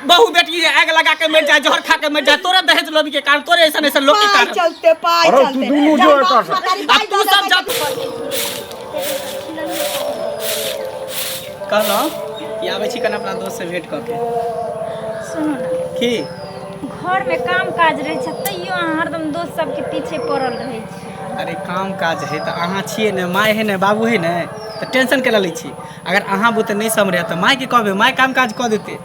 बहु बेटी आग लगा के मर जाए, जहर खा के मर जाए, तोरे दहेज लोभी के कारण, तोरे ऐसन ऐसन लोग के पाइ कारण। चलते, पाइ अरे तू चलते। दुनू जो जब बाप एतऽ से। महतारी आ पाइ तू दऽ सब देबै जब कहलहुँ कि आबै छी कने अपना दोस्त से भेंट कऽ के। सुनू ने। की? घरमे काम काज रहै छै तैयो अहाँ हरदम दोस्त सबके पीछे पड़ल रहै छी। अरे काम काज है तऽ अहाँ छियै ने, माय है ने, बाबू है ने, तऽ टेंशन केला लै छी? अगर अहाँ बुते नहि सम्हरे तऽ मायके कहबै, माय काम काज कऽ देतै।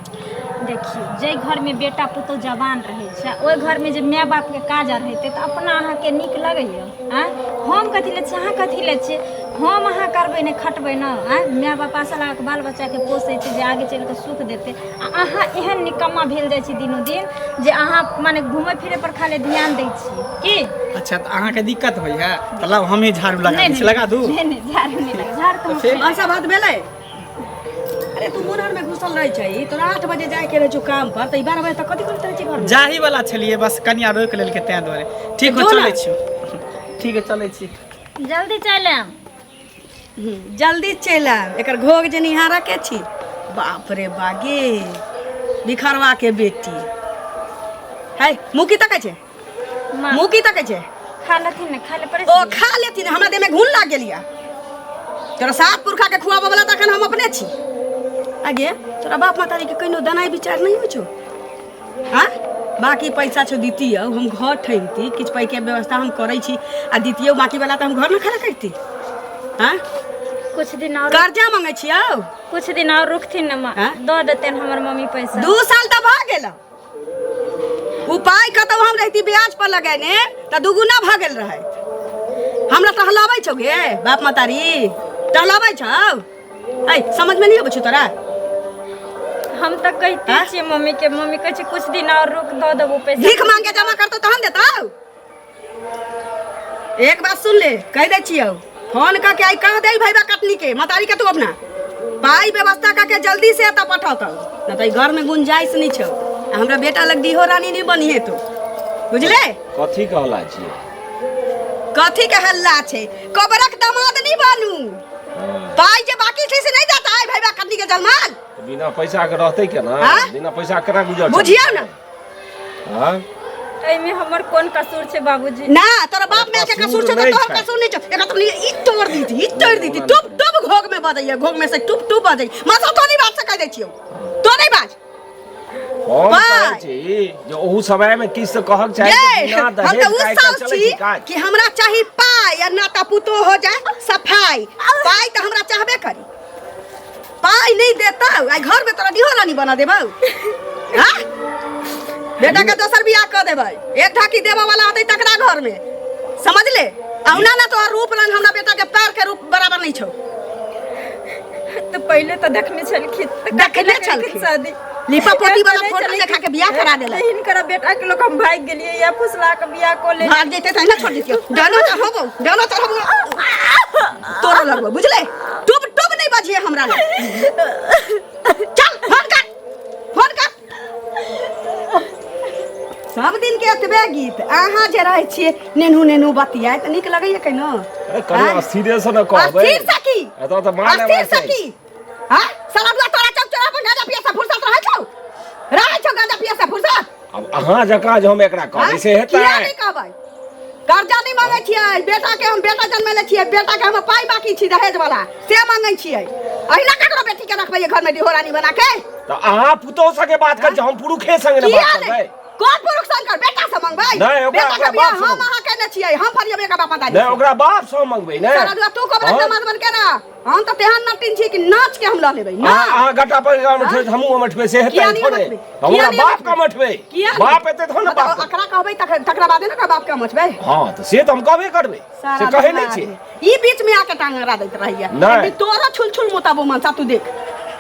देखियौ, जाहि घरमे बेटा पुतहु जवान रहै छै ओहि घरमे जे माय बापके काज आर हेतै तऽ अपना अहाँके नीक लगैए? आँय, हम कथी लै छियै, अहाँ कथी लै छियै? हम अहाँ करबै नहि, खटबै ने? आँय, माय बाप आशा लगा कऽ बाल बच्चाके पोसै छै जे आगे चलि कऽ सुख देतै, आ अहाँ एहन निकम्मा भेल जाइ छी दिनो दिन जे अहाँ माने घुमै फिरै पर खाली ध्यान दै छियै की? अच्छा, तऽ अहाँके दिक्कत होइए तऽ लाउ, हमही झाड़ू लगा दै छी, लगा दू? नहि नहि, झाड़ू नहि लगा, झाड़ू तऽ हम फेर? भनसा भात भेलै? अरे तू मुनहर में घुसल रहै छै, तोरा 8 बजे जाय के रहै छौ काम पर, तऽ 12 बजे तक कथी करैत रहै छी घर में? जाही वाला छलियै, बस कनिया रोकि लेलकै ताहि दुआरे। ठीक हो, जो ना। चलै छी। ठीक है, चलै छी। जल्दी चलि आयब। जल्दी चलि आयब। एकर घोघ जे निहारा के छी, बाप रे बागे, बिखरवा के बेटी है। मुँह की तकै छै? माँ। मुँह की तकै छै? खा लेथिन ने, खा ले पड़े। ओ खा लेथिन, हमरा देह में घुन लाग गेल या। तोरा सात पुरखा के खुआबऽ वाला तऽ अखन हम अपने छी। आगे तोरा बाप महतारी के कहिनो दनाइ विचार नहीं होइ छौ? हाँ, बाकी पैसा छौ दितियौ, हम घर ठैनती, किछु पाइके व्यवस्था हम करै छी आ दितियौ बाकी वाला तऽ हम घर न खड़ा करती। हाँ, कुछ दिन और कर्जा मांगै छियौ। कुछ दिन और रुकथिन ने माँ, हाँ? दऽ देतनि हमर मम्मी पैसा। 2 साल तऽ भऽ गेल। उपाय कतौ हम रहती ब्याज पर लगेने तऽ दुगुना भऽ गेल रहै। हमरा टहलाबै छौ गे बाप महतारी? टहलाबै छौ? ऐ समझ में नहीं अबै छौ तोरा? हम तऽ कहिते हाँ? छियै मम्मी के, मम्मी कहै छै कुछ दिन और रुक, दऽ देबो पैसा। भीख मांग के जमा करतौ तहन देतौ? एक बात सुन ले, कह दै छियौ, फोन कऽ के आई कह दे भैया कटनी के मतारी के, तू अपना पाई व्यवस्था कऽ के जल्दी से एतऽ पठौतौ, न तऽ घर में गुंजाइश नहीं छौ आ हमरा बेटा लग डीहो रानी नहीं बनी है तू, बुझले? कथी कहला छियै? कथी के हल्ला छै? कबरक दामाद नहीं बनू। पाई जे बाकी छै से नहीं देता है भैया कटनी के जलमाल। बिना पैसा के रहतै केना? हाँ? बिना पैसा के केना गुजर चलतै? बुझियौ ने। हाँ? एहिमे हमर कोन कसूर छै बाबूजी? ना तोरा बाप माय के कसूर छौ तऽ नहि तोहर छै। कसूर नहीं छौ। एकरा तो ई तोड़ दीती, ई तोड़ दीती। टुप टुप घोग में बजैया, घोग में से टुप टुप बजै। मासा तो नहीं बात से कह दै छियौ, तो नहीं बाज। हम पाइ। कहै छी जे ओहू समय में किछु तऽ कहक चाही ये जे बिना हम दहेज तऽ उ के आइ काल्हि साल चलै छी छै काज। कि हमरा चाही पाइ आ नाता पुतो हो जाए सफाई। पाइ तऽ हमरा चाहबे करी। पाइ नहीं देता आई घर में तोरा डिहो रानी बना देबौ। हाँ, बेटा के दोसर बियाह कर देबै, एक ढाकी देबऽ वाला होतै तकरा घर में, समझ ले। औना ना तोहर रूप रंग हमरा बेटा के पैर के रूप बराबर नहीं छौ। तऽ पहिले तऽ देखने छलखिन तऽ देखने कखने छलखिन। शादी लिपा पोती वाला देखने फोटो छलखिन। देखा के बियाह करा देलक। हिनकर बेटा के लोग हम भागि गेलियै या फुसला के बियाह कऽ लेलियै। भाग जैते तऽ ना छोड़ दितियौ। डालो चढ़बो, डालो चढ़बो, तोरा लगबो, बुझले? टुप टुप नहीं बजिए हमरा लग। चल फोन कर, फोन कर। सब दिन के एतबे गीत। अहाँ जे रहै छियै नेनू नेनू बतियाए तऽ नीक लगैया केनो? अरे कनि आँय? अस्थिरे से ने कहबै। अस्थिर से की? एतऽ तऽ मार अस्थिर लेबाक से चाही। की? हाँ, साला बुआ तोरा चौक चौरा पर गांजा पिए से फुर्सत रहै छौ? रहै छौ गांजा पिए से फुर्सत? आब अहाँ जकाँ जे हम एकरा कहबै हाँ? से हेतै? किया नहि कहबै? कर्जा नहि मांगै छियै बेटा के, हम बेटा जन्मेले छियै, बेटा के हम पाइ बाकी छी दहेज वाला से मांगै छियै। अहिना ककरो बेटी के रखबै घर में डिहोरानी बना के? तऽ अहाँ पुतोह संगे बात करै छी, हम पुरुखे संगे ने किया बात नहि? करबै। कोन पुरुख संग कर? बेटा से मंगबै? नहि, ओकरा- बेटा के ओकरा बियाह बाप से हम मंगबै। अहाँ केने छियै, हम फरियबै एकर बाप दादी नहि, ओकरा बाप से मंगबै ने। सारा दुआ तू कबरा हाँ? दामाद बन के ना, हम तऽ तेहन नटिन छी कि नाच के हम लऽ लेबै ना। अहाँ गट्टा पर मठबै, हमहूँ मठबै से हेतै? किया नहि थोड़े मठबै? हम किया ओकरा नहि बाप मठबै? के मठबै। किया नहि? बाप एतै तहन ने मतलब बाप के। अकरा कहबै तकरा बादे ने ओकरा बाप के मचबै। हँ, तऽ से तऽ हम कहबे करबै, से सारा कहै नहि दिमाग छी। है। ई बीच में आके टांग अड़ा दैत रहैया। नहि। अभी तोरा छुल छुल मोताबो मनसा तू देख।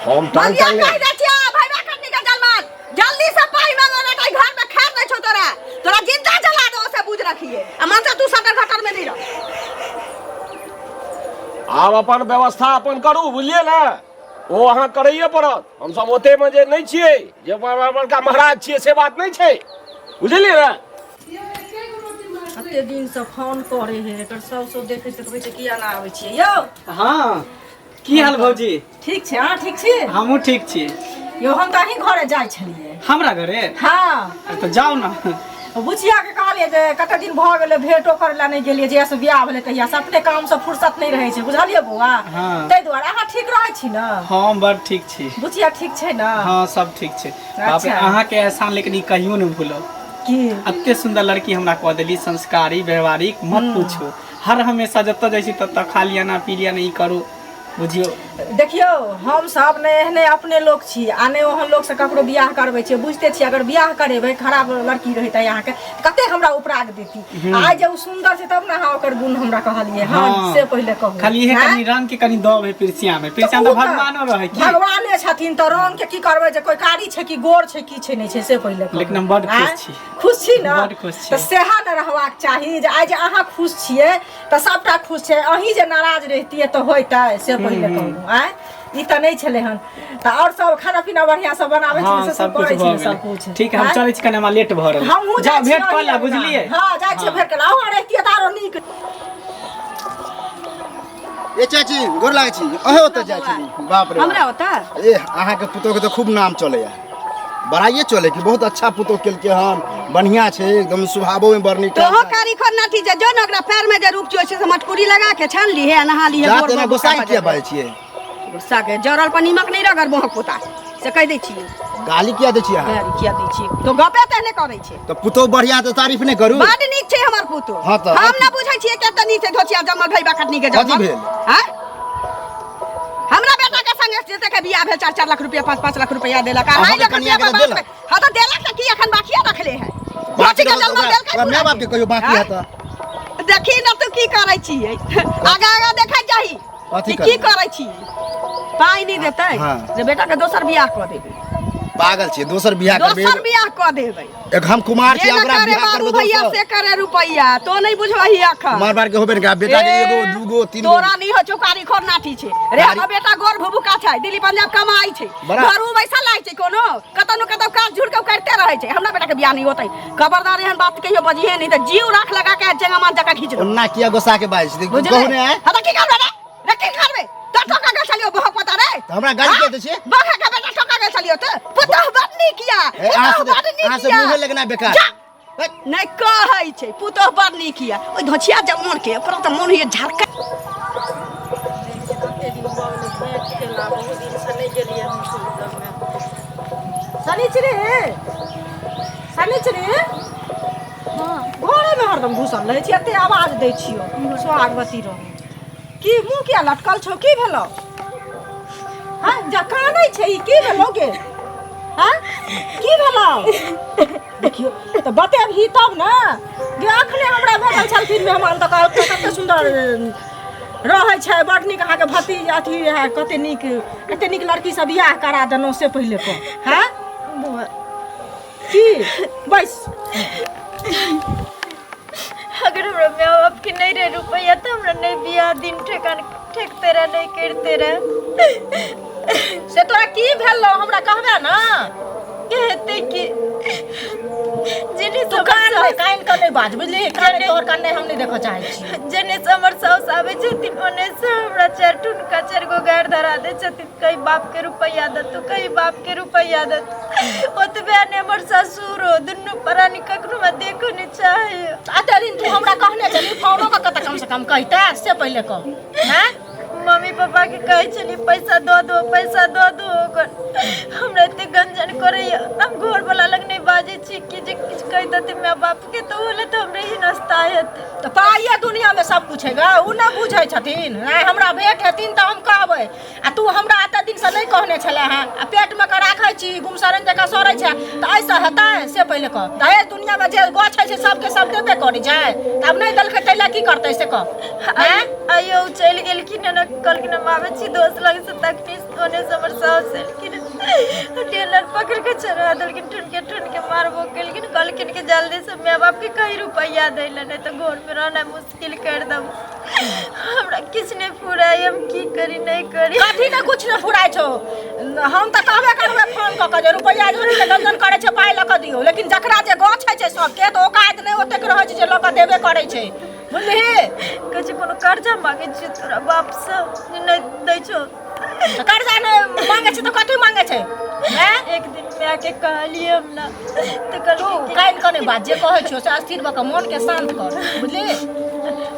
हम टांग मंगिया टांग कहि दै छियै भैया कटनी के जलमाल, जल्दी से पाई मांगो ना तऽ घर में खैर नहीं छौ तोरा, तोरा जिंदा जला दो से बुझ रखिए। आ मनसा तू सटर घटर में नहीं रह। आब अपन व्यवस्था अपन करू, बुझलियै ने? ओ अहाँ करैए पड़त। हमसब ओतेमे जे नहि छियै जे बड़का महाराज छियै, से बात नहि छै, बुझलियै ने? कते दिनसँ फोन करे है, एकर साउस सब देखै देखबै छै, किया ना आबै छियै यौ? हाँ, की हाल भौजी? ठीक छै, अहाँ ठीक छी? हमहूँ ठीक छी। यौ हम तऽ अहीं घरे जाइ छलियै। हमरा घरे? हँ। तऽ जाउ ने। बुचिया के कहलियै जे कते दिन भऽ गेलै भेंटो करै लए नहि गेलियै, जहिया से बियाह भेलै तहिया से अपने काम से फुर्सत नहि रहै छै, बुझलियै बौआ? हँ। ताहि दुआरे अहाँ ठीक रहै छी ने? हम बड़ ठीक छी। बुचिया ठीक छै ने? हँ, सब ठीक छै। बाप रे, अच्छा। अहाँके एहसान लेकिन ई कहियो नहि भूलब। की? एते सुन्दर लड़की हमरा कऽ देली, संस्कारी व्यवहारिक, मत पूछू। हर हमेशा जतऽ जाइ छी ततऽ खा लिअ ना, पी लिअ ना, ई करू, बुझियौ। देखियौ, हम सब ने एहने अपने लोक छी आ ने ओहन लोक से ककरो बियाह करबै छियै, बुझिते छियै। अगर बियाह करेबै, खराब लड़की रहितै अहाँके, कते हमरा उपराग देती। आइ जे ओ सुन्दर छै तब ने अहाँ ओकर गुण हमरा कहलियै। हँ, हँ। से पहिले कहू। खाली इहे आँय? कनि रंग के कनि दब है पिरसिया में। पिरसिया में ओ तऽ भगवानो रहै की? भगवाने छथिन तऽ रंग के की करबै, जे कोई कारी छै कि गोर छै, की छै नहि छै, से पहिले कहू। लेकिन हम बड्ड खुश आँय? छी। खुश छी ने? बड्ड खुश छी। तऽ सएह ने रहबाक चाही जे आइ जे अहाँ खुश छियै तऽ सबटा खुश छै। अहीं जे नाराज रहितियै तऽ होइतै, से पहिले कहू। आँय, ई तऽ नहि छलै हन। तऽ आओर सब खाना पीना बढ़िआँ सब बनाबै छी? हँ, से सब सब कुछ करै छी भऽ ने सब गेलै। कुछ? ठीक है, हम आँय? चलै छी, कनि हमरा लेट भऽ रहल। हमहूँ जाउ जाइ भेंट छियै कऽ ले, अहीं बुझलियै? हँ, जाइ छियै भेंट कऽ ले। अहूँ रहितियै तऽ आरो नीक। ए चाची, गोर लागै छी। अहें ओतऽ जाइ छी? बाप रे बाप। हमरा ओतऽ? ए, अहाँके पुतोहके तऽ खूब नाम चलैया, बड़ाइए चले कि बहुत अच्छा पुतोह केलकै हन, बढ़िया छै एकदम, स्वभावो में बड़ नीक। तोहो कारी खोर नाठी जे जो ने ओकरा पैर में जे रूप छै से मटकुरी लगा के छान लीहे आ नहा लीहे। जा गोर तेना गोर गुस्सा गोर किया बाजै छियै? गुस्सा के जरल पर नीमक नहीं रगड़ मोहक पोता, से कहि दै छियै। गाली किया दै छियै अहाँ? गाली किया दै छियै? तो गपे तेहने करै छै। तऽ पुतोह बढ़िया तऽ तारीफ नहि करू? बड नीक छै हमर पुतोह। हँ तऽ हम ना बुझै छियै कते नीक छै धोचिया जमल भैबा कटनी के जमल। कथी भेल? हाँ? हमरा बेटा के संगे जते के बियाह भेल 4-4 लाख रुपया, 5-5 लाख रुपया देलक। अहाँके 2.5 लाख कनिया रुपया के तऽ बाप देलक। में। हाँ तऽ देलक तऽ की एखन बाकिए रखले है? बाकी धोची के रहत जमल ओकरा देलकै ओकरा पूरा माय बाप के कहियो बाकी हाँ? है तऽ। देखी न तू की करै छियै, आगा आगा देखै जाही कथी कि की करबै? करै छियै। पाइ नहि देतै हाँ। जे बेटा के दोसर बियाह कऽ देबै। पागल छियै? दोसर बियाह करबै? दोसर बियाह कऽ देबै। एक हम कुमार जे छी, न ओकरा करे बियाह बाबू करबै भैया दोसर? से करे रुपैया, तो नहीं बुझबही अखन। कुमार बार के होबे ने, बेटा के ए, एगो दूगो तीन गो। तोरा नहीं हो चौकारी खोर नाठी छै रे। हमर बेटा गोर भुभुका छै, दिल्ली पंजाब कमाई छै, बड़ा- घरू बैसल रहै छै, कोनो कतौ न कतौ काज झुड़ के करते रहै छै। हमरा बेटा के बियाह नहीं होतै। खबरदार, एहन बात कहियो बजिहे नहीं तऽ जीव राख लगा के चेंगा मार जका खींच देबौ। ओना किया गुस्सा के बाजै छी? बुझले? कहू ने आय। हाँ तऽ की करबै रे? रे की करबै? तो ठोका गेल छलियौ बहक पता रे। तऽ हमरा गाली किया दै छियै? बहक के बेटा ठोका गेल छलियौ तऽ पुतहु बड़ नीक या। ए, अहाँ पुतहु से बड़ नीक अहाँ से या। मुँहे लगना बेकार। जा। नहि कहै छै पुतहु बड़ नीक या। ओहि धोछिया जमन के ओकरा तऽ मोन होइए झरका। कते दिन भऽ गेलै भेंट केला, बहुत दिनसँ नहि गेलियै हम लगमे। शनिचरी, शनिचरी, घरेमे हरदम घुसल रहै छी, एते आवाज दै छियौ, सोहागवती रहू। की मुँह किया लटकल छौ? की भेलौ? हँ, जा कानै छै ई, की भेलौ गे? हँ, की भेलौ? देखियौ तऽ बतेबही तब ने गे। अखने हमरा भेटल छलखिन मेहमान तऽ कहलकै कते सुन्दर रहै छै, बड़ नीक अहाँके भतीज अथी है, कते नीक, कते नीक लड़की सब बियाह करा देलहुँ, से पहिले कह। हँ, की बैस। अगर हमरा माय बाप के नहीं रहे रुपया तो हमरा नहीं बियाह दिन ठेकान ठेकते रहे, नहीं करते रहे। से तोरा की भेल हमरा कहबे ना? कहते कि जेने तू कान नहि कान के नहि बाज, बुझली? कान तोहर कान नहि हम नहि देखऽ चाहै छी। जेने से हमर साउस आबै छथिन ओने से हमरा चारि ठुनका चारि गो गारि धरा दै छथिन, कहीं बाप के रुपैया दतू, कहीं बाप के रुपैया दतू। ओतबे ने हमर ससुरो दुनू प्राणी कखनो हमरा देखो नहि चाहे। एते दिन तू हमरा कहने छली, फोनो कऽ कऽ तऽ कम से कम कहिते, से पहिले कह। हैं? मम्मी पापा के कहै छली पैसा दऽ दो, पैसा दऽ दो। ओकर हमरा एते गंजन करैया, हम घर वाला लग नहि बाजै छी कि जे किछु कहि देतै माय बाप के तऽ ओ लए तऽ हमरे ही नाश्ता हेतै। तऽ पाइए दुनियामे सब कुछ है गा, ओ नहि बुझै छथिन। आइ हमरा भेंट हेथिन तऽ हम कहबै। आ तू हमरा एते दिनसँ नहि कहने छले हँ आ पेटमे के राखै छी, गुमसरन जकाँ सड़ै छै, तऽ एहिसँ हेतै? से पहिले कह। तऽ एहि दुनियामे जे गाछ होइ छै सबके सब देबे करै छै, तऽ आब नहि देलकै ताहि लए की करतै से कह। आँय? आइयो ओ चलि गेलखिन हन, कहलखिन हम आबै छी दोस्त लग से, तखनी ओने से हमर साउस एलखिन, टेलर पकड़ के चढ़ा देलखिन, ठुनके ठुनके मारबो केलखिन। कहलखिन कि जल्दी से माय बाप के कहीं रुपैआ दै लए, नहि तऽ घरमे रहनाइ मुश्किल कर देब। हमरा किछु नहि फुराइ, हम की करी नहि करी। कथी ने कुछ नहि फुराइ छौ? हम तऽ कहबे करबै फोन कऽ कऽ जे रुपैआ जोड़ी के गंजन करै छै, पाइ लऽ कऽ दियौ। लेकिन जकरा जे गाछ होइ छै सबके तऽ औकात नहि ओतेक रहै छै जे लऽ कऽ देबे करै छै, बुझलिही? कहै छै कोनो कर्जा मांगै छियै तोरा बापसँ जे नहि दै छौ? तऽ कर्जा नहि मांगै छै तऽ कथी मांगै छै? हैं? एक दिन मायके कहलियै हम ने तऽ तू कहलकै कानि कऽ नहि बात जे कहै छियौ से स्थिर भऽ कऽ मोनके शान्त कर बुझली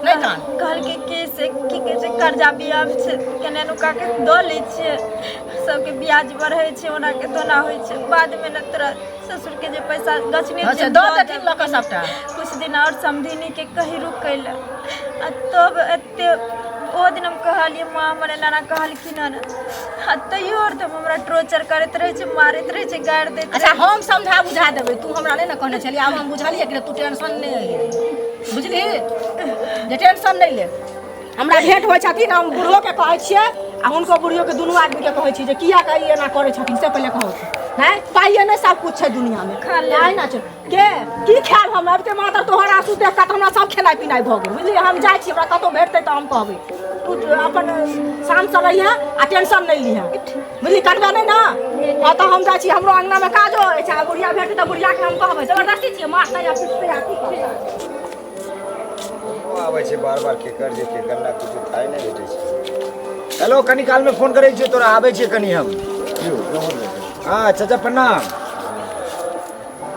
नहि कान। कहलकै कि से की कहै छै, कर्जा बियाज छै केने नुका के दऽ लै छियै, सबके ब्याज बढ़ै छै, ओना के तोना होइ छै, बादमे ने तोरा ससुरके जे पैसा गछने अच्छा छियै दऽ देथिन लऽ कऽ सबटा। कुछ दिन आओर समधिनीके कही रुकै लए। आ तब एते ओ दिन हम कहलियै माँ हमर एना एना कहलखिन हन, आ तैयो आओर तब हमरा टॉर्चर करैत रहै छै, मारैत रहै छै, गारि दैत। अच्छा हम समझा बुझा देबै, तू हमरा नहि ने कहने छलियै, आब हम बुझलियै कि तू टेंशन नहि ले, बुझली जे टेंशन नहि ले। हमरा भेंट होइ छथिन, हम बूढ़ोके कहै छियै आ हुनको बुढ़ियोके, दुनू आदमीके कहै छियै जे किया ई एना करै छथिन से पहिले कहू। नहि पाइए नहि सब कुछ छै दुनियामे, नहि ना छै के की खायब हम। अबिते मात्र तोहर आंसू देख कऽ तऽ हमरा सब खेनाइ पिनाइ भऽ गेल, बुझलियै। हम जाइ छी, हमरा कतहु भेटतै तऽ हम कहबै। तू अपन शान्तसँ रहिहे आ टेंशन नहि लिहे, बुझली। कटबे नहि ने। हँ तऽ हम जाइ छी, हमरो अङ्गनामे काजो अछि। आ बुढ़िया भेटतै तऽ बुढ़ियाके हम कहबै जबरदस्ती छियै मारतै आ पिटतै आ की करतै। आबै छै बार बार केकर जे केकर ना किछु थाइ नहि भेटै छै। हेलो, कनी कालमे फोन करै छियै तोरा, आबै छियै कनी हम। हँ चाचा प्रणाम,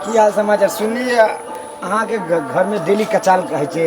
की हाल समाचार? सुनलियै अहाँके घरमे डेली कचाल होइ छै,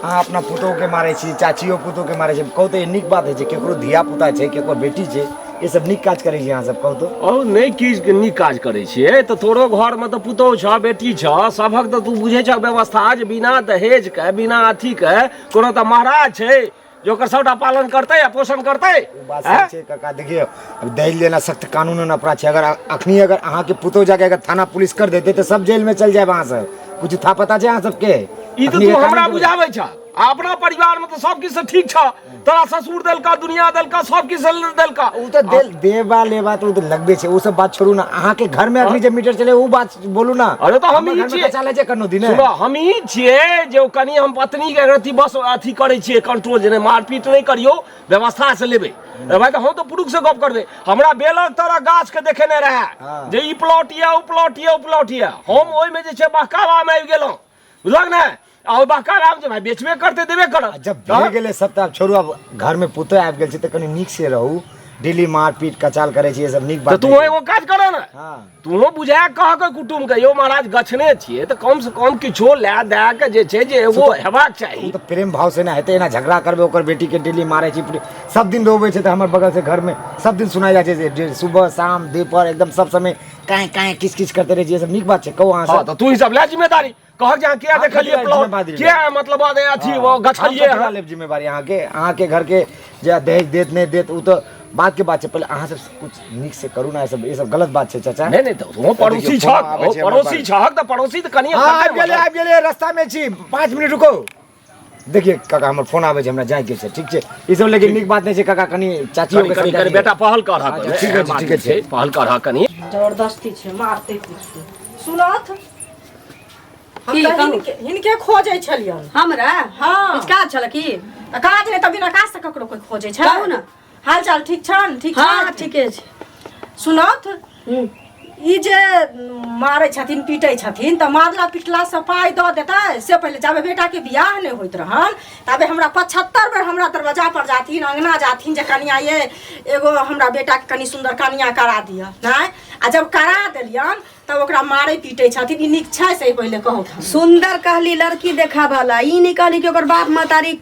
अहाँ अपना पुतोहुके मारै छी, चाचियो पुतोहुके मारै छै। कहू तऽ ई नीक बात होइ छै? केकरो धिया पुता छै, केकरो बेटी छै, ई सब नीक काज करै छी अहाँ सब? कहू तऽ। और नहि किछु नीक काज करै छियै तऽ तोरो घरमे तऽ पुतोहु छह, बेटी छह, सभक तऽ तू बुझै छह व्यवस्था जे बिना दहेजके बिना अथीके कोनो तऽ महाराज छै जे ओकर सबटा पालन करतै आ पोषण करतै। ओ बात सही छै काका। देखियौ अब दहेज लेना सख्त कानूनन अपराध छै। अगर अखनी अगर अहाँके पुतोहु जाके अगर थाना पुलिस कर देतै तऽ सब जेल में चल जायब अहाँ सब। कुछ था पता छै अहाँ सबके? ई तऽ अखनी तू के हमरा कानून बुझाबै छह आ अपना परिवारमे तऽ सब किछु ठीक छह, तोरा ससुर देलका, दुनिया देलका, सब किछु देलका। ओ तऽ देबा लेबा तऽ ओ तऽ लगबे छै, ओ सब बात छोड़ू ना। अहाँके घर में अखनी जे मीटर चले ओ बात बोलू ना। अरे तऽ हम हमर ई घर में छियै। कचाल छै कोनो दिन। सुनो, हम ई छियै जे ओ कनि हम पत्नी के अथी बस अथी करै छियै कंट्रोल, जे नहि मारपीट नहि करियौ, व्यवस्था से लेबै। अरे भाई तऽ हम तऽ पुरुष से गप करबै। हमरा बेलक तरह गाछ के देखेने रहए जे ई प्लॉट यऽ, ओ प्लॉट यऽ, ओ प्लॉट यऽ। हम ओहिमे जे छै बहकावा मे आबि गेलहुँ, बुझलक ने? आ ओहि बहकावा मे जे भाई बेचबे करतै देबे करत। जब भए गेलै सब तऽ आब छोड़ू। आब घर में पुतोह आबि गेल छै तऽ कनि नीक से रहू। डेली मारपीट कचाल करै छी, ई सब नीक तऽ बात तू नहि छै। एगो काज कर ने, तूहो बुझा कह के कुटुम के यौ महाराज गछने छियै तऽ कम से कम किछो लए दए के जे छै जे एगो हेबाक चाही। ओ तऽ प्रेम भाव से ना हेतै, एना झगड़ा करबै ओकर बेटी के डेली मारै छी, सब दिन रोबै छै तऽ हमर बगल से घर में सब दिन सुनाइ जाइ छै जे सुबह शाम दोपहर एकदम सब समय काहे काहे किच किच करते रहै छी। ई सब नीक बात छै? कहू अहाँ हँ सब। तऽ तू ही सब लए जिम्मेदारी, कहक जे अहाँ किया हम देखलियै कथी प्लॉट, जिम्मेदारी लेब? किया मतलब अथी वो गछलियै हम कथी हँ? लेब जिम्मेदारी अहाँके? अहाँके घर के जे दहेज देत नहि देत ओ तऽ बाद के बात छै, पहिले अहाँ सब कुछ नीक से करू ना। ई सब गलत बात छै चाचा। नहि नहि तऽ ओ पड़ोसी देखियौ, फोन छहक, आबै ओ छै हमर पड़ोसी पास। छहक तऽ पड़ोसी तऽ कनि हँ आबि गेलै, आबि गेलै, रास्ता में छी, 5 मिनट रुको। देखिए काका हमर फोन आबै छै, हमरा जाइके छै। ठीक छै, ई सब लेकिन नीक बात नहि छै काका, कनि चाचियो कनि के कनि समझा कनि दियौ। बेटा पहल करहक। अच्छा, ठीक छै, ठीक छै। पहल करहक कनि। जबरदस्ती छै, मारतै पीटतै। सुनत हम की तऽ कहू? हिनके खोजै छलियनि। हमरा? हँ। किछु काज छल की? तऽ काज नहि तऽ बिना काज से ककरो कोइ खोजै छै? कहू ने। हाल चाल ठीक छनि? ठीक हँ छनि? ठीके छै। सुनत ई जे मारै छथिन पीटै छथिन तऽ मारला पिटलासँ पाइ दऽ देतै से पहिले। जाबे बेटाके बियाह नहि होइत रहन ताबे हमरा 75 बेर हमरा दरवाजा पर जाथिन, अङ्गना जाथिन जे कनिया ये एगो हमरा बेटाके कनि सुन्दर कनिया करा दिअ। नहि आ जब करा देलियन तब ओकरा मारै पीटै छथिन, ई नीक छै से पहिले कहू। सुन्दर कहली लड़की देखाबऽ ई नहि कहली कि ओकर बाप महतारी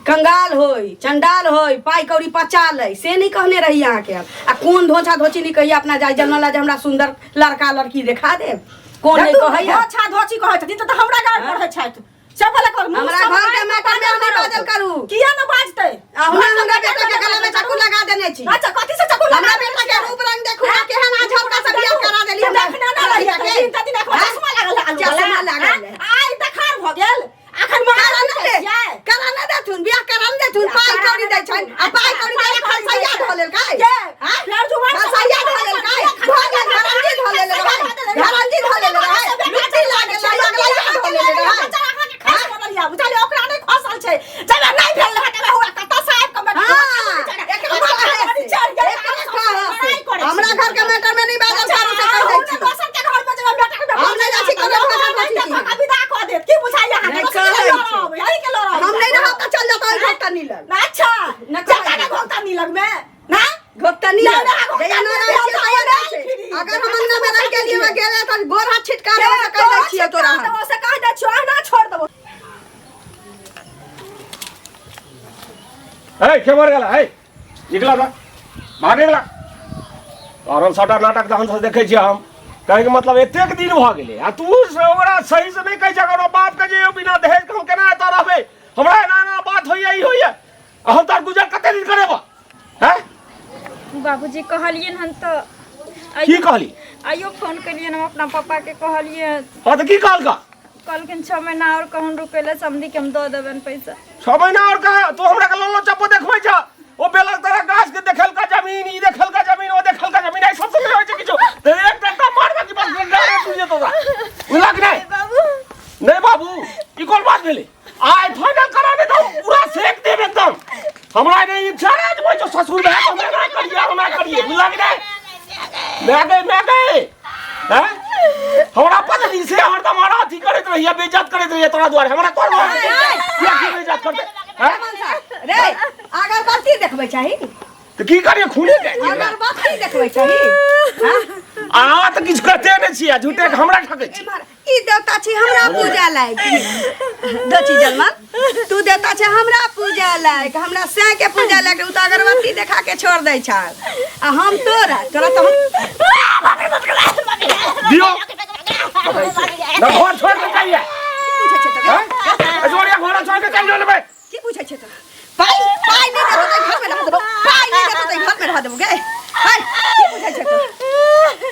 कंगाल होय, चंडाल होय, पाइ कौड़ी पचा लै, से नहि कहने रही अहाँके हम। आ कोन धोछा धोची नहि कहिए अपना जाय जनला जे हमरा सुन्दर लड़का लड़की देखा देब, कोन नहि कहैया। धोछा धोची कहै छथिन तऽ हमरा गाड़ पढ़ै छथि से पहिले कहू। मुँह हमरा सब घर के आइ मैटर में बाजल नहि बाजल करू। किया ने बाजतै? आ हमरा हमरा बेटा के गला में चाकू लगा देने छी। अच्छा कथी से चाकू लगा हमरा देने बेटा के छियै? रूप रंग देखू ना केहन आज हल्का से बियाह करा देली हमरा। देखना ना रही लड़का के। दिन तऽ दिन एखन चश्मा लागल है आलू चश्मा वाला। लागल है। आइ देखार भऽ गेल अखन करा मारल न दे, करा न देथुन, बियाह करा न देथुन, पाइ कौड़ी दै छनि आ पाइ कौड़ी दै खलसैया धऽ लेलकै। के फेर जुबान से खलसैया धऽ लेलकै, धऽ गेल घरंजी धऽ लेले रहै, घरंजी धऽ लेले रहै, लुच्ची लागल रहै, अगलैया धऽ लेले रहै। ओकरा नहि खसल छै, जब नहि भेल रहै तब हुआ कतऽ से आबि कऽ हाँ, एकरा कहै से, एकरा कहै से। हमरा घर के मैटर में नहीं बाजल करू से कह दै छी। दोसर के घर में जब बेटा के हम नहि जाइ छी कोनो घर में नहीं देखो विदा कऽ देत की बुझाइए अहाँके? नहि दोसर के कहै लड़ब, छै। यही के लड़ब। हम नहीं रहब तऽ चल जेतौ घोटनी लग। अच्छा न जता ने घोटनी लग में ना घोटनी नहीं, लग। नहीं, जहिया घोटनी न रहै छियै लग, तहिया हम रहै छै। फ्री। अगर हम अंगना में कर गोर हाथ छिटका देबो से कहि दै छियै तोरा हम। देबो से कहि दै छियौ अहिना छोड़ देबो। ए के मर गेला? ए निकला ना, भाग निकला। और सबटा नाटक तहन से देखै छियै हम। कहैके मतलब एतेक दिन भऽ गेलै आ तू से ओकरा सही से नहि कहै छै अगर बाप के जे यौ बिना दहेज के हम केना एतऽ रहबै, हमरा एना एना बात होइए ई होइए, आ हम तोहर गुजर कते दिन करेबऽ? हैं? बाबूजी कहलियनि हन तऽ की कहली? आइयो फोन केलियनि हम अपना पापा के, कहलियै। हाँ तऽ की कहलका? कहलखिन 6 महीना और कहूँ रुकै लए, समधी के हम दऽ देबनि पैसा। 6 महीना और कहा? तू हमरा के लोलो चप्पो देखबै छ? ओ बेलक तरह गाछ के देखलका जमीन, ई देखलका जमीन, ओ देखलका जमीन, एहि सबसे नहि होइ छै किछो। तऽ एक टका मारबा कि बस गाड़े टूटि जेतौ तोरा। बुझलक नहि? बाबू। नहि बाबू, ई कोन बात भेलै? आइ फाइनल करा दे तो पूरा सेक देब एकदम। हमरा नहि इच्छा रहै जे भाइ ससुर भए हमरा नहि करिए, हमरा करिए, बुझलक नहि? मैं गए, मैं गए। हैं? हमरा पत्नी से हरदम हमरा अथी करैत रहिए, बेइज्जत करैत रहिए तोरा दुआरे। हमरा तोर दुआरे किया की बेइज्जत करते? हैं? रे अगरबत्ती देखबै चाही। तऽ की करिए खूने के? अगरबत्ती देखबै चाही। हाँ? अहाँ तऽ किछु कहते नहि छियै, झूठे के हमरा ठकै छी। एम्हर ई देवता छी हमरा पूजा लायक। दची जलमन तू देवता छै हमरा पूजा लायक, हमरा सैं के पूजा लायक। उ तऽ अगरबत्ती देखा के छोड़ दै छ आ हम तोरा तोरा तऽ हम दियो ना, घर छोड़ के चाहिए। की पूछै छै तोरा? हैं? ऐश्वर्या घर छोड़ के चल जो लेबै। की पूछै छै तोरा? पाइ पाइ नहि देबो तऽ घर में रह देबो, पाइ नहि देबो तऽ घर में रह देबो गे। हाय की पूछै छै तोरा?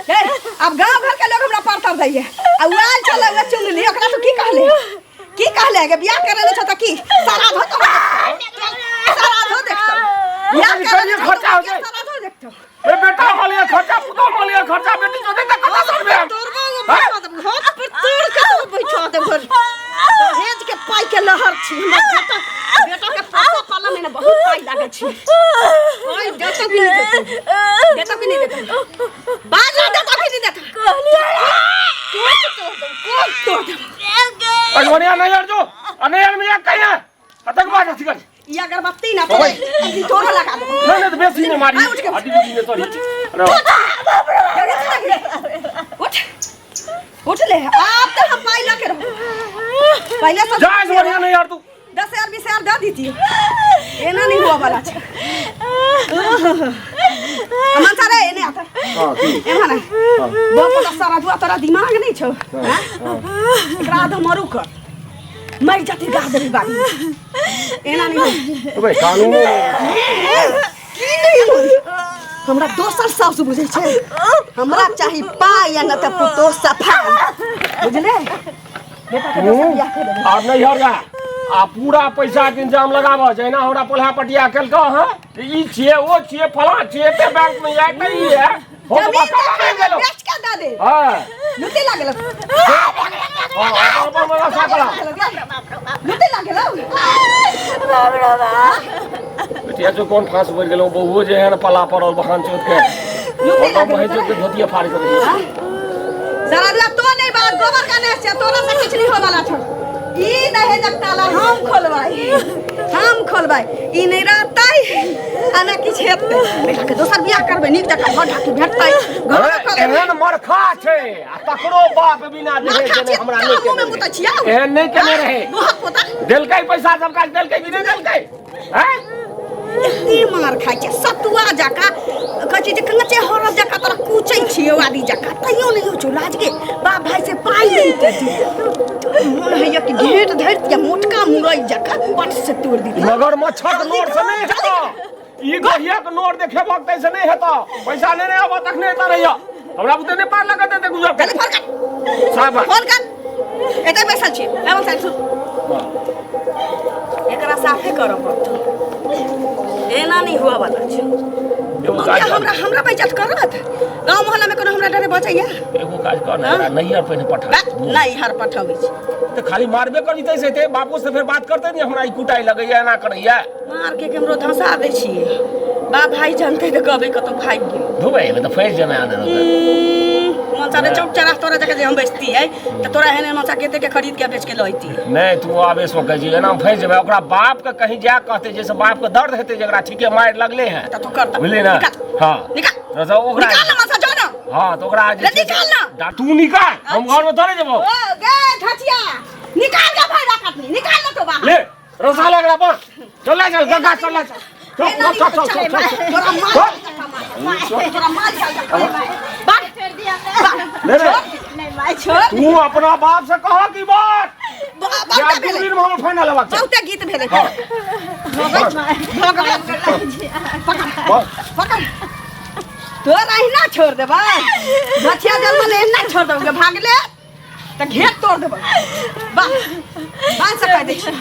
हे अब गांव घर के लोग हमरा परतर दैये आ उ आयल छलै उहे चुंगली, ओकरा तू की कहले? की कहले गे? बियाह करे ले छ तऽ की सारा धो तो सारा धो देखतौ, बियाह करे ले खर्चा हो जाए। सारा धो देखतौ। ए बेटा मालिया खर्चा, पुतोह मालिया खर्चा, बेटी चोदे त कता सरबे हम? तोड़बो बैठा देबो घर पर, तोड़ के तो बैठा देबो। दहेज के पाई के लहर छी। हमर बेटा बेटा के पैसा पाला में ना बहुत पाई लागै छी। पाई देतो कि नहीं देतो? देतो कि नहीं देतो? बाज ना, देतो कि नहीं देतो? कोख तोड़ देबो, कोख तोड़ देबो। ऐश्वर्या नहीं यार जो नहीं यार मियां कहीं है अतक बात अथी कर। ई अगरबत्ती ना तोरे अभी तोरा लगा देबो। नहीं नहीं तो बेसी नहीं मारी। आ, उठ के। हड्डी उड्डी नहीं तोड़ी। अरे, उठ उठ ले, आप तो हम पाई लके रहो पहले सब। जा ऐश्वर्या नहीं यार तू 10,000 20,000 दे दीजिए, एना नहीं हुआ वाला छै। अमन सारे एने आता। हां की? एना ना बाप दा सारा दुआ, तोरा दिमाग नहीं छौ? हैं? एकरा आधा मरू कर मर जाती गा देबी बाबी। एना नहीं हो। अबे कानून की नहीं होई? हमरा दोसर साउस बुझै छै। हमरा चाही पाइ या न तऽ पुतोह सफाइ, बुझले? बेटा के दोसर बियाह कर देबै। आब नहीं हर जा आ पूरा पैसा के इंतजाम लगाबऽ। जहिना हमरा पोल्हा पटिया केलकौ हँ, ई छियै ओ छियै फलां छियै, एते बैंक में जाय तऽ ई है। हम जमीन बता देखा नहि गेलौ। बेच के दे दे। हाँ लुटे लागल। हाँ, अपन अपन व्यवस्था करा। लुटे लागल। बेटिया जो कोन फांस बढ़ि गेलौ, बहुओ जे है ने पला पड़ल बहान चोत के लुटे हम लागल। बहन चोत के धोतिया फाड़ि के देलियै। सारा दिया तो नहीं बात गोबर का नहीं छै, तोरा से किछ नहीं होवाला छौ। ई दहेजक ताला हम खोलबाई, हम खोलबाई। ई नहीं रहतै आ ना किछ हेतै। बेटा के दोसर बियाह करबै, नीक जकाँ घर ढाकी भेटतै, घर अरे, एहन मरखा छै आ तकरो बाप बिना दहेज मरखा देने छै, हमरा तोरा नहि मुँह में केने मुतै रहै। छियौ। एहन नहि केने रहै। मोहक पोता। देलकै पैसा सब काज देलकै कि नहि देलकै? हैं? एते मार खाइ छै सतुआ जकाँ, कहै छै जे काँचे हरद जकाँ तोरा कुचै छियौ आदि जकाँ, तैयो नहि होइ छौ लाज गे। बाप भाई से पाइ नहि देतै, मोन होइए कि ढेर धरि दिअ मोटका मुरइ जकाँ पट से तोड़ि दिअ। मगरमच्छक नोर से नहि हेतौ, ई गहियक नोर देखेबक तै से नहि हेतौ। पैसा लेने आबऽ तखने एतऽ रहियऽ, हमरा बुते नहि पार लगत एते गुजर जल्दी फोन कर। साहब फोन कर, एतै बैसल छी। एवं साहब सुन, एकरा साफे करऽ पड़तौ, एना नहि हुआ वाला छै। एगो काज कर। हमरा हमरा बेइज्जत करत गाँव मोहल्ला में, कोनो हमरा डरे बचैया? एगो काज कर ने, एकरा नैहर पहिने पठा। बा, नहि हर पठबै छी। तऽ खाली मारबे करी तै से हेतै? बापो से फेर बात करतै ने, हमरा ई कुटाइ लगैया, एना करैया। मार के केमरो धंसा दै छियै, बाप भाई जानतै तऽ कहबै कतौ भागि गेल। धुबै एबै तऽ फँसि जेबै आने। मनसा रे, चौक चौराह तोरा जगह जे हम बेचती है तऽ तोरा एहन मनसा कते के खरीद के बेच के लैती। नहि, तू आवेश में कहै छी, एना फँसि जेबै। ओकरा बाप के कहीं जा कहतै जैसे बाप के दर्द हेतै, जेकरा ठीके मारि लगले हैं। तऽ तू करता। बुझली ने? निकाल। हाँ निकाल। तऽ ओकरा निकाल ना मनसा, जो ना। हां तऽ ओकरा जे रे छै से- निकाल ना। तू निकाल हम घर में थोड़े जेबो ओ गे घचिया निकाल जा भाई कटनी निकाल ना तो बाहर ले रसा लग रहा पर चल ले चल गंगा चल ले चल चल चल चल चल चल तोरा मार तोरा मार बाहर छोड़ दिया हमरा। ले रे नहीं माय छोड़ तू अपना बाप से कह की बात या बहुते दू भेलै दिन में हमर फाइनल हेबाक चाही बहुते गीत भेलै हाँ। भगवान बस पकड़ तोरा अहिना छोड़ देबै बचिया जन्मल एहिना छोड़ देबै भागले तऽ घेर तोड़ देबै वाह बांध से कह दै छी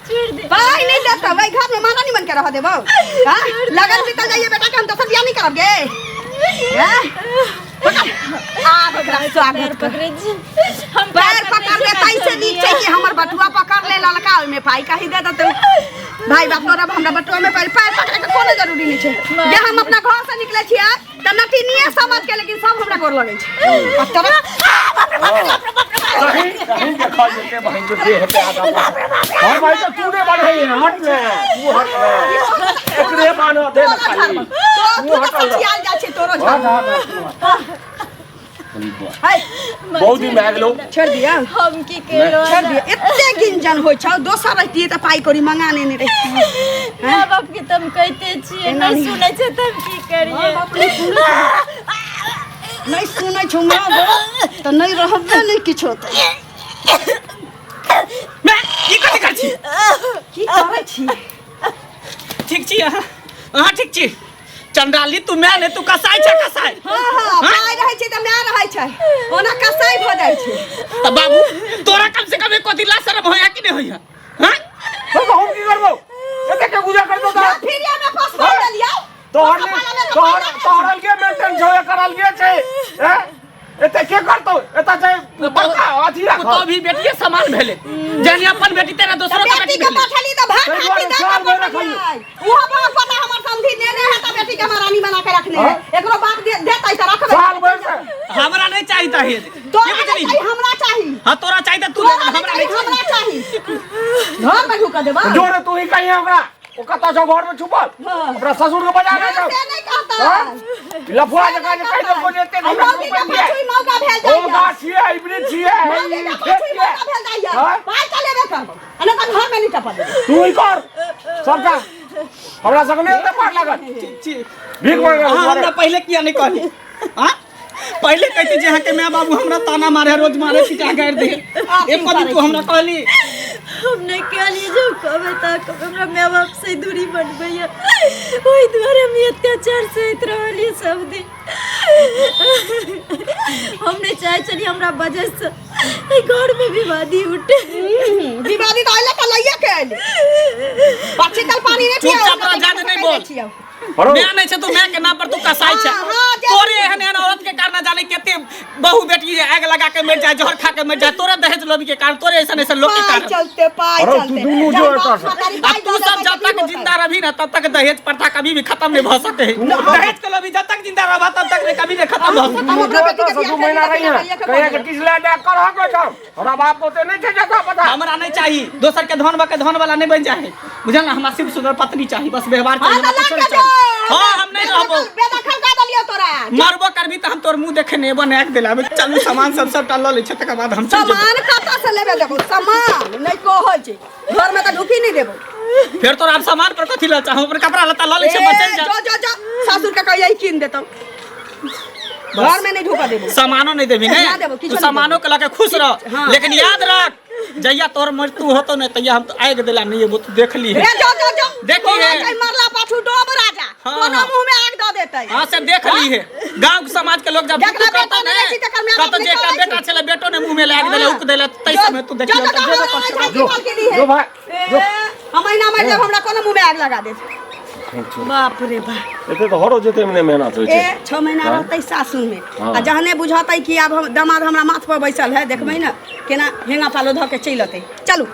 छोड़ दे पाइ नहि देतौ ओहि घरमे माना नहीं बन के रह देबौ हाँ लगन बीतल जाइए बेटा के हम दोसर बियाह नहीं करब गे हैं? पकड़ आब एकरा स्वागत कर पकड़े छी हम पैर पकड़ ले तैसे नीक छै कि हमर बटुआ पकड़ ले ललका ओहिमे पाइ कही दे देतौ भाई बाप तोरा हमरा बटुआ में पैर पैर पकड़े के कोनो जरूरी नहीं छै जे हम अपना घर से निकले छियै तऽ नटिनिये समझ के लेकिन सब हमरा गोर लगै छै आ तोरा आ, बाप रे बाप रे बाप रे बाप रे बाप रे। सही सही देखा जेते बहन जो जे हेतै आगा पाछा। हर भाई तो तू ने बढ़ै है हट ने तू हट ने एकरे बान्ह दे ने तोरा खाली झाड़ तो तू तू तऽ हटल रह। सठियाल जाइ छै तोरो हट झाड़ हट हट है बहुत दिन भए गेलौ छोड़ दिया हम की केलो छोड़ दिया एते गिंजन होइ छौ दोसर रहितियै तऽ पाइ कौड़ी मंगा नेने रहितियै माय बाप के तऽ हम कहिते छियै एना नहि नहि। सुनै छै तऽ हम की करियै नहि सुनै छौ माँ गो तऽ नहि रहबे नहि किछो तऽ मैं की कथी करै छी की करै छी ठीक छी अहाँ अहाँ ठीक छी चंडाली तू मैं ने तू कसाई छै कसाई हाँ हाँ पाइ रहै छै तऽ माय रहै छै ओना कसाई भऽ जाइ छै तऽ बाबू तोरा कम से कम एको दिन ला शरम होया कि नहीं होया हाँ तो हम की करबो एते के गुजर करबो ना तो फिर में फसवा देलियौ तोहर तोहर तोहर अलगे मेंटेन छौ एकर अलगे छै हैं एते के करतौ एते छै बड़का अथी राख तो भी बेटिए समान भेले जहन अपन बेटी तेरा दोसरो के बेटी बेटी के भेले पठली तऽ भात ताहि खाती दुआरे दऽ साल के भरि पठलियै उहो बाप पता हमर समधी नेने है तऽ बेटी के महारानी बना के रखने है एकरो बाप दे देतै तऽ रखबै साल भरि से हमरा नहीं चाहिए दहेज की तोरा नहि बुझली चाही हमरा चाही हाँ तोरा चाहिए तऽ तू ले तोरा ले, हमरा नहि नहीं चाही हमरा चाही घर में ढुका देबा जो रे तू ही कहिए ओकरा ओ कतऽ छौ घर में छुपल हाँ। अपना ससुर के बजा के से जाओ नहीं कहता हाँ? लफुआ जकाँ जे कहि देलको जे एते आ हमरा मौगी के रुपैआ पाछू ही मौका भेल ओ जाइया गाछ छियै हाइब्रिड छियै मौगी ई के खेत पाछू ही छियै मौका भेल जाइया हाँ? पाइ तऽ लेबे करबो आ नहि तऽ घर में नहीं टपा देबो तू ही कर सबटा हमरा सबके नहि ओते पार लागत छी भीख मांगे अहाँ हमरा पहिले किया नहीं कहली हाँ पहिले कहती जे अहाँके माय बाबू हमरा ताना मारे रोज मारे पिटा गारि दे एको दिन तू हमरा कहली हम नहि कहलियै जे कहबै तऽ कहबै हमरा माय बाप से दूरी बनबैया ओहि दुआरे हम ई अत्याचार सहैत रहलियै सब दिन हम नहि चाहै छलियै हमरा वजहसँ एहि घरमे विवादी उठे बीमारी तऽ अइले तऽ लइए के अइले पक्षी तल पानी नहीं पिया चुपचाप रह, जादे नहीं बोल। हरो माय नहीं छै तू माय के नाम पर तू कसाई छै हाँ, हाँ, जे- तोरे एहन एहन औरत के कारण जाने केते बहु बेटी आग लगा के मर जाए जहर खा के मर जाए तोरे दहेज लोभी के कारण तोरे ऐसन ऐसन लोग के पाई कारण चलते पाई अरे तू चलते दुनू जो जब एतऽ बाप से। महतारी आ पाइ तू दऽ सब देतै जब तऽ तक की जिंदा रही ना तब तक दहेज प्रथा कभी भी खत्म नहीं भऽ सके दहेज के लोभी जब तक जिंदा रहबा तब तक नहीं कभी नहीं खत्म भऽ सके हम अपना बेटी के दू बियाह महीना करी रही है तऽ कहिया के किछ लए दे करह के छौ हमरा बाप ओते नहि छै जगह पता हमरा नहीं चाहिए दोसर के धन के धन वाला नहीं बन जाए बुझल ना हमरा सिर्फ सुंदर पत्नी चाहिए बस व्यवहार हाँ चाहिए तऽ हमरा लऽ कुछो के नहीं जो चाहिए हाँ हम नहीं रहबो बेदखल कऽ देलियौ तोरा मरबो करबी तऽ हम तोर मुंह देखे नहीं एबो नहीं दिला चलू सामान सब सबटा लऽ लै छै तकर बाद हम चलि जेबो सामान कतऽ से लेबे देखो सामान नहि कहै छै घर में तऽ ढुकी नहि देबो फेर तोरा आब सामान पर कथी लऽ चाहू अपन कपड़ा लत्ता लऽ लै छै ए, बचल जा जो जो जो सासुर के कहियै कीन देतौ घर में नहीं ढुका देबो सामानो नहीं देबी ने ना देबो, किछो तू नहीं सामानो के लके खुश रह हाँ। लेकिन याद रख जहिया तोर मृत्यु होतो ने तहिया हम तो आगि देला नहीं एबो तू देख ली रे जो जो जो देखी है। कोनो मरला पाछू डोब राजा हाँ, कोनो हाँ। मुंह में आग दऽ देतै हाँ से देख ली है गांव के समाज के लोग जब जकरा तू कहता बेटा ने नहीं रहै छै तकर माय बाप कहतो जे नहि एकटा करै बेटा छलै बेटो ने मुंह में लाग देले हाँ। उक देले तै जो- समय तू जो देखियो जो तऽ हमरा जेबे नहि करतौ। झाँकी माल के ली है। जो भाई, ए, हम महीना मरि जायब हमरा कोनो मुंह में आग लगा देत बाप रे बाप एते तऽ हरो जोतै मे नहि मेहनत होइ ए छै 6 महीना रहतै सासुर में हाँ। आ जहने बुझतै कि आब हम दामाद हमरा माथ पर बैसल है देखबै ने केना हेंगा पालो धऽ के चलि अतै चलू।